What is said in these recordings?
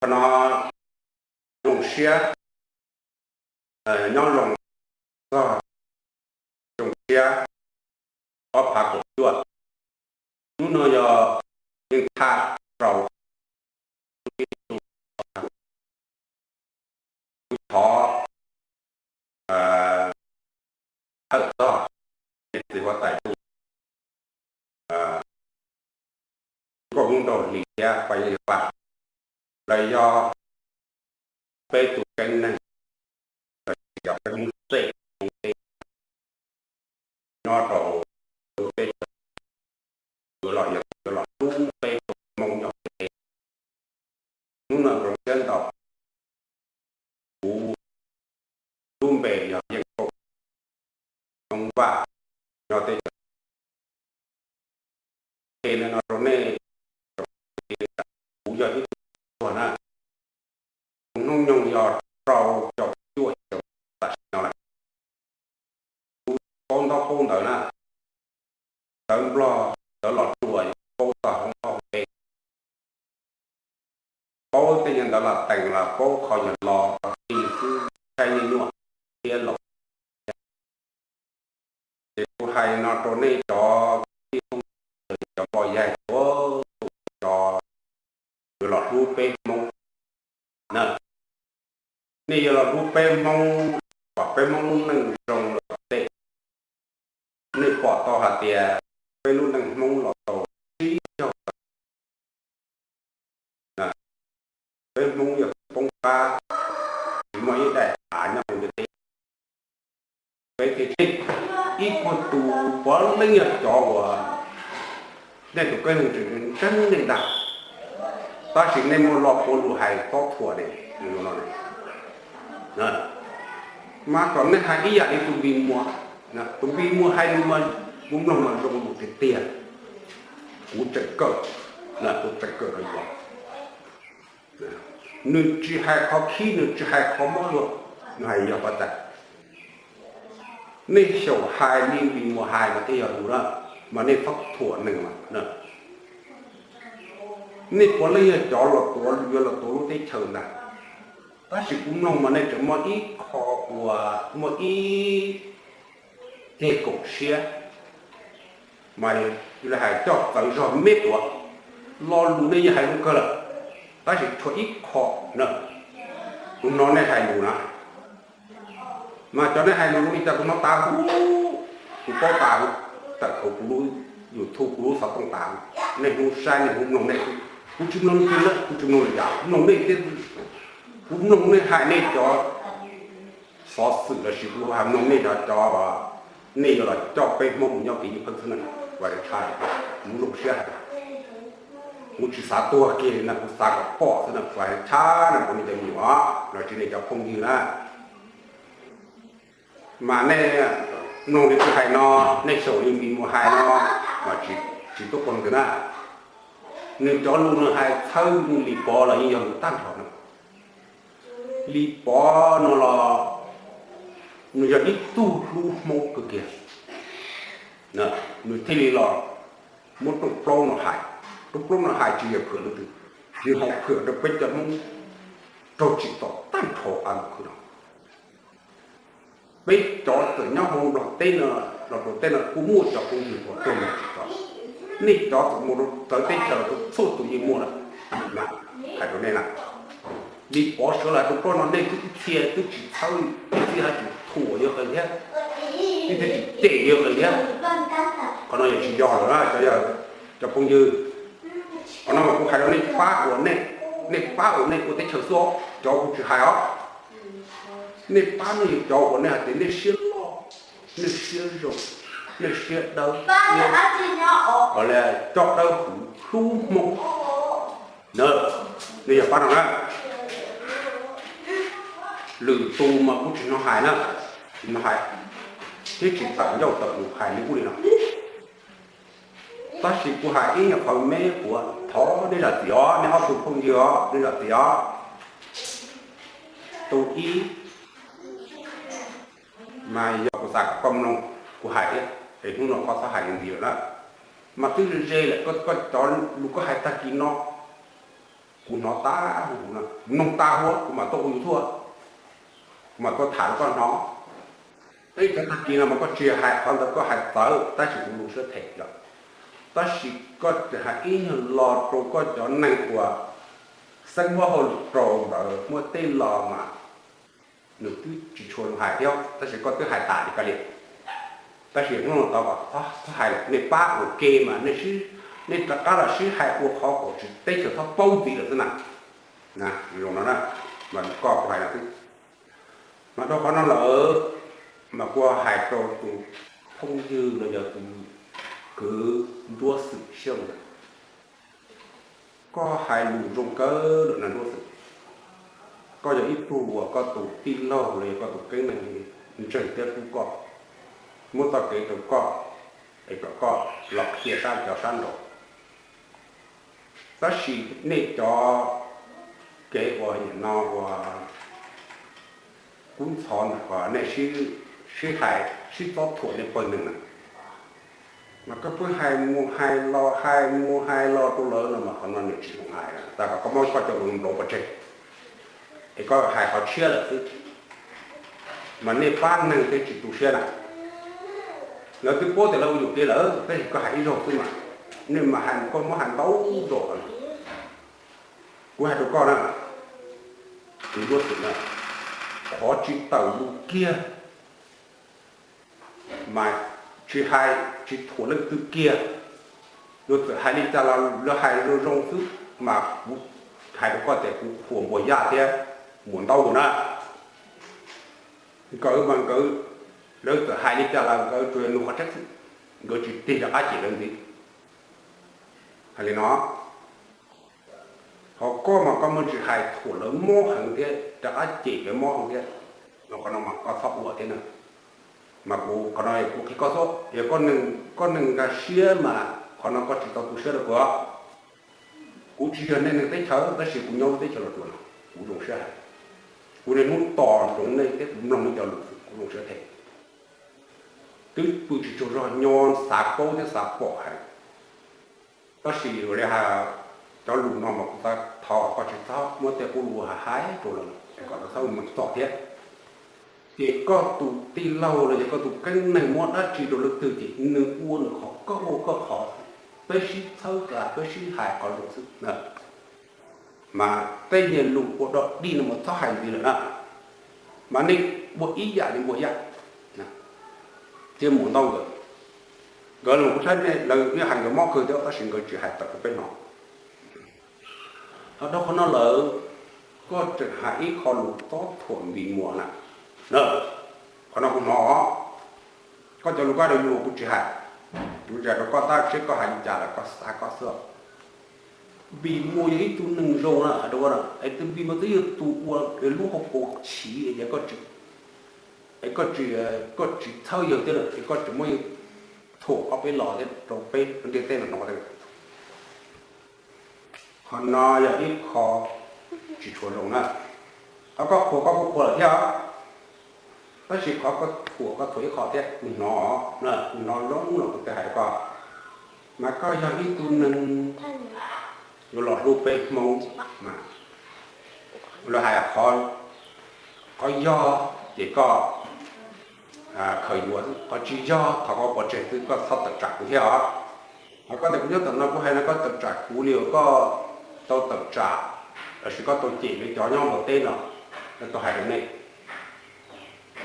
Qhov no zoo siab, nyob zoo txog zoo siab ob phav kaum cuaj. Hnub no yog yeej tham rau kuv thov hawm txog niam txiv huab tais nkauj Hmoob Nraug Hlis thiab Paj Yeeb Yaj Vaj, lawv yog peb tus keeb neeg, lawv yog peb Hmoob xeem Hmoob teb nyob rau lub teb chaws, yuav los yog yuav los hlub peb tus Hmoob nyob teb. Hnub no zoo siab ntau, kuv lub npe yog Yeej Kaum Hmoob Vaj nyob teb chaws. Qhia no rau nej, kuv yog ib tug tuag na, kuv hnub nyoog yog rau caum cuaj xyoo tam sim no lawm. Kuv paub ntaub paub ntawv na, ntawv Nplog, ntawv Los Tsuas yog paub txog hoob ob hoob peb, paub tej yam ntawv Latees los paub qhov yog los qhov twg xwb, saib nyuaj nyuaj thiab los. Ces kuv hais no rau nej cov kwv tij Hmoob, cov pog yawg, cov yuav los hlub peb Hmoob na. Nej yuav los hlub peb Hmoob, kom peb Hmoob lub neej zoo los tej. Nej pom tau hais tias peb lub neej Hmoob los tau tsib caug, peb Hmoob yog poob qab, tsis muaj ib daim av nyob hauv ntiaj teb. Peb thiaj tseg ib puag tus puav leej yog cov uas nej tus keeb neeg tseem ntseeg nej ntag, tab sis nej muaj lo puav lus hais txob thuam ne, no. Mas kom nej hais ib yam li tus Npis Muas, tus Npis Muas hais lus mas kuv mloog mas zoo lus tiag tiag, kuv tseem kawm, kuv tseem kawm rau yuav. Nws tsis hais qhov khib, nws tsis hais qhov mob luag, nws hais yog pov tas. Nej xyaum hais li Npis Muas hais mas thiaj yog lus na, mas nej txhob thuam neeg mas. Nej puav leej yog cov los tuav, yuav los tuav lub teb chaws ntag. Tab sis kuv mloog mas nej tseem muaj ib qho uas muaj ib ceg koom siab, mas yus li hais coj txawv zog meb tuav, lo lus nej yeej hais zoo kawg lawm, tab sis tshuav ib qho na, kuv hnov nej hais lus na, mas cov nej hais lus li cas kuv hnov tas huv, kuv paub tas huv, tawm hauv kuv lub YouTube, kuv lub xov tooj tas huv, niaj hnub saib niaj hnub mloog nej xwb. Kuv tsis mloog leej twg na, kuv tsis mloog li cas, mloog nej thiab. Kuv mloog nej hais nej cov xov xwm lossis kuv hais mloog nej cov, cov nej yuav los coj peb Hmoob mus nyob kev ywj pheeb xwb na, ua tshaj, kuv zoo siab hais. Kuv tsis xav tuag kiag li na, kuv xav kom pom xwb na, kuv hais tshaj na, kuv nej cov me nyuam lossis nej cov phooj ywg na. Mas nej mloog li kuv hais no, nej xyaum li Npis Muas hais no, mas tsis tuaj pom ntawd na. Nws cov lus nws hais txhawb Lis Pov los yeej yog lus tag nrho na. Lis Pov no los nws yog ib tug hlub Hmoob kawg kiag, nws thiaj li los muab rooj plaub no hais. Rooj plaub no hais tsis yog phwam leej twg, nws hais phwam rau peb cov Hmoob raug tsim txom tag nrho av mus khwb no. Peb cov txawm nyob hauv Nplog teb no los rau teb no kuj muaj cov phooj ywg uas tuag mus tsis tau. Nej cov txawm mus rau txawv teb chaws los txhua tus yeej muaj lawm. Hais rau nej na, Lis Pov sawv los rooj plaub no nej twb ib txhia twb tsis txhawb, ib txhia haj tsis thuam yog qee thiab, ib txhia tsis cem yog qee thiab. Qhov no yog tsis yog lawm na, cov, cov phooj ywg. Qhov no mas kuv hais rau nej pab uas nej, nej pab uas nej ua teb chaws xwb, cov kuv tsis hais os. Nej pab nej yog cov uas nej hais tias nej siab loj, nej siab zoo, nej siab dawb, coj dawb huv hlub Hmoob na, nej yog pab no na. Lwm tus mas kuv tsis hnov hais na, tsis hnov hais, thiab tsis tawm ncauj tawm lus hais li ub li no. Tab sis kuv hais ib nyuag qhov me, kuv thov nej zam txim os, nej ob tug phooj ywg os, nej zam txim os. Tus ib, mas yog kuv xav kom koj mloog kuv hais, es hnub no koj txhob hais li ntawd na. Mas twb ze ze lawm, koj, koj cov lus koj hais tag kis no, Kuv hnov tas, kuv mloog tas huv kuv mam tuaj ua YouTube, kuv mam tuaj tham rau koj hnov. Ib cov tag kis no mas koj tsis hais qhov ntawd koj hais txawv tab sis kuv zoo siab them lawm. Tab sis koj hais ib nyuag lo rau koj cov neeg uas xeeb muab hauj lwm rau ntawd muaj tej lo mas nws twb tsis tshua zoo hais thiab tab sis koj twb hais tas li koj li. Tab sis hnub no tau kom txhob hais lawm, nej pab ua ke mas nej rov qab los sib hais ua qhov kom tsis teb chaws txhob paub ntxiv lawm xwb na. Zoo no na, mas koj kuv hais no xwb. Mas rau qhov no lawm mas kuv hais rau tus phooj ywg los yog tus kwv Nruab Xwm Xyooj, koj hais lus zoo kawg lawm no Nruab Xwm. Koj yog ib tug uas koj tus tij laug los yog koj tus keeb neeg ntseeg thiab hlub koj, muab txoj kev rau koj es kom koj los qhia sab cov sab nraud. Tab sis nej cov kev ua nim no ua kub ntxhov ntawm uas nej sib hais sib txob thuam nej pawg neeg na, mas koj pheej hais mus hais los hais mus hais los rau lawv no mas qhov no nws tsis zoo hais, tas kom koj muab koj cov lus nplauv pov tseg es koj hais qhov tshiab lawm xwb. Mas nej pab neeg thiaj tsis tu siab na. Lawv twb paub tias lawv ua yuam kev lawm tab sis koj hais ib zaug xwb mas, nej mas hais koj muab hais ntau zaus. Kuv hais rau koj na, tus Nruab Xwm na, qhov tsis tawm lus kiag mas tsis hais tsis thuam leej twg kiag, luag txawm hais li cas los lawv hais zoo zoo xwb mas kuv hais rau koj tias kuv qhuas Npuag Yaj thiab Muas Ntaub na. Nkawd mas nkawd, lawv txawm hais li cas los nkawd tsuas yog nug qhov tseeb xwb, nkawd tsis tig rov qab cem lawv ntxiv. Hais li no, ho koj mas koj muaj ntsis hais thuam lawv mob heev thiab rov qab cem lawv mob heev thiab, qhov no mas koj txhob ua thiab na. Mas kuv qhov no kuv qhia koj xwb, yog koj neeg nkag siab mas qhov no koj tsis tau tu siab rau kuv. Kuv tsis yog nej neeg teb chaws tab sis kuv nyob lub teb chaws Los Tsuas no kuv zoo siab hais. Kuv niaj hnub tos ntsoov nej thiab kuv mloog nej cov lus kuv zoo siab them. Twb pw tsis tsaug zog nyob xav paub thiab xav pom heev. Tab sis ua li hais, cov lus no mas kuv xav thov koj tsis txhob muab tej qub lus hais rau lawv es kom lawv txhob mus txog thiab. Ces koj tus tij laug los yog koj tus keeb neeg muab dab tsi rau leej twg ces nws ua nws qhov, koj ua koj qhov, peb sib txhawb peb sib hais qhov zoo xwb. Mas tej niag lus ua dog dig no mas txhob hais ntxiv lawm na. Mas nej ua ib yam li Npuag Yaj thiab Muas Ntaub nkawd. Nkawd los kuv saib lawv yeej hais nkawd mob kawg thiab tab sis nkawd tsis hais tawm rau peb hnov. Ho rau qhov no lawm, koj tseem hais ib qho lus txob thuam Npis Muas na. Qhov no kuv hnov, koj cov lus koj hais rau yus kuv tsis hais. Kuv tsis hais rau koj tab sis koj hais li cas los koj xav koj xwb. Npis Muas yog ib tug neeg zoo na, hais rau koj na, es tus Npis Muas twb yog tus ua lub hauv paus chiv es koj tsis txhawb yawg thiab na, es koj tseem muab yawg thuam ob peb los thiab rau peb ntiaj teb no hnov. Qhov no yog ib qho tsis tshua zoo na. Qhov koj qhuas koj kuj qhuas lawm thiab, tab sis qhov koj thuam koj thuam ib qho thiab, kuv hnov, kuv hnov zoo los kuv thiaj hais rau koj. Mas koj yog ib tug neeg yuav los hlub peb Hmoob, los hais qhov yog ces koj khaws yuav, qhov tsis yog thov koj pov tseg xwb, koj txhob tawm tsam kuv thiab os. Ho koj tias kuv nyob tom no kuv hais no koj tawm tsam kuv li uas koj tau tawm tsam lossis koj tau cem li cov nyob nplog teb no, koj tau hais rau nej.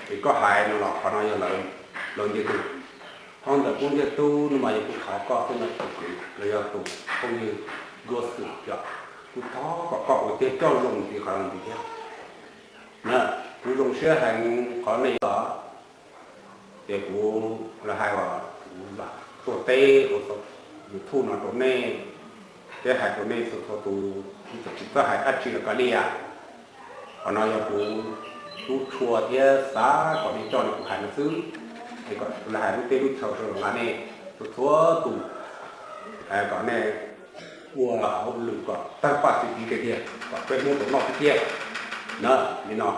Es koj hais no los qhov no yog lawv ntiag tug. Qhov ntawm kuv ntiag tug no mas yog kuv thov koj xwb no tus kwv los yog tus phooj ywg Nruab Xwm, kuv thov kom koj ua tiag coj zoo ntxiv qhov no ntxiv thiab. Kuv zoo siab heev qhov nej os. Ces kuv los hais uas kuv tuaj teb hauv YouTube no rau nej, thiab hais rau nej txhua txhua tus, tsis txawj hais dab tsi los kav liam. Qhov no yog kuv tub tshua thiab xav kom nej coj li kuv hais no xwb, es kom kuv los hais lub teb lub chaw sawv daws nqa nej txhua txhua tus, kom nej ua hauj lwm kom tawg paj txi kiv tiag tiag, kom peb Hmoob tau noj tiag tiag na, li no.